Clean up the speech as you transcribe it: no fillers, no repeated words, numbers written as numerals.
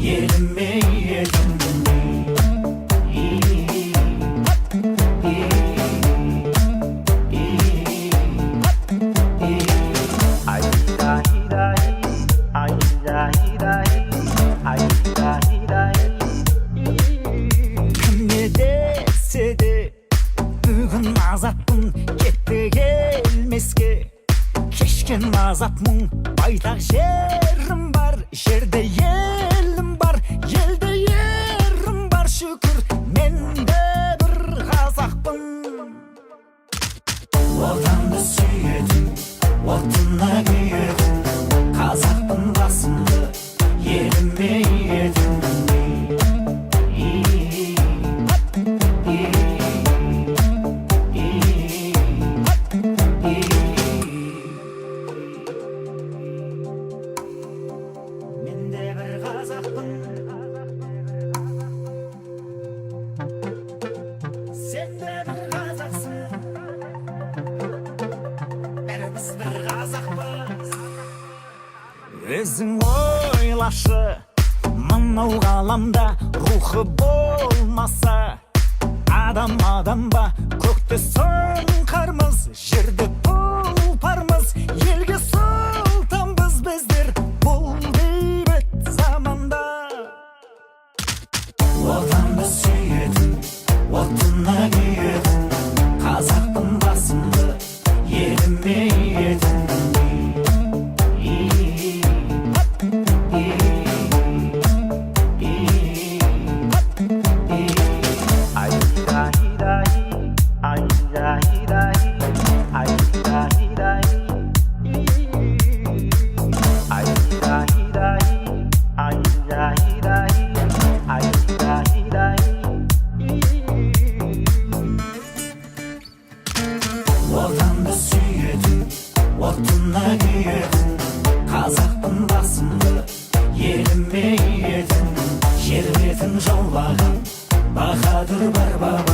Еліме иетін. Кім не десе де, бүгін азатпын. Кетті келмеске кешкен азап мұң. Байтақ жерім бар, жерде елім бар, елде ерім бар. Шүкір, мен де бір қазақпын. Отанды сүйетін, отына күйетін қазақпын. Басымды еліме иетін. Мен де бір қазақпын, сен де бір қазақсың, бәріміз бір қазақпыз. Өзің ойлашы, мынау ғаламда рухы болмаса, адам адам ба? Көкте сұңқармыз, жерде тұлпармыз, елге сұлтанбыз біздер бұл бейбіт заманда. Отанды сүйетін, отына күйетін қазақпын. Басымды еліме иетін. Отанды сүйетін, отына күйетін қазақпын. Басымды еліме иетін. Жер бетін жаулаған баһадүр бар баба.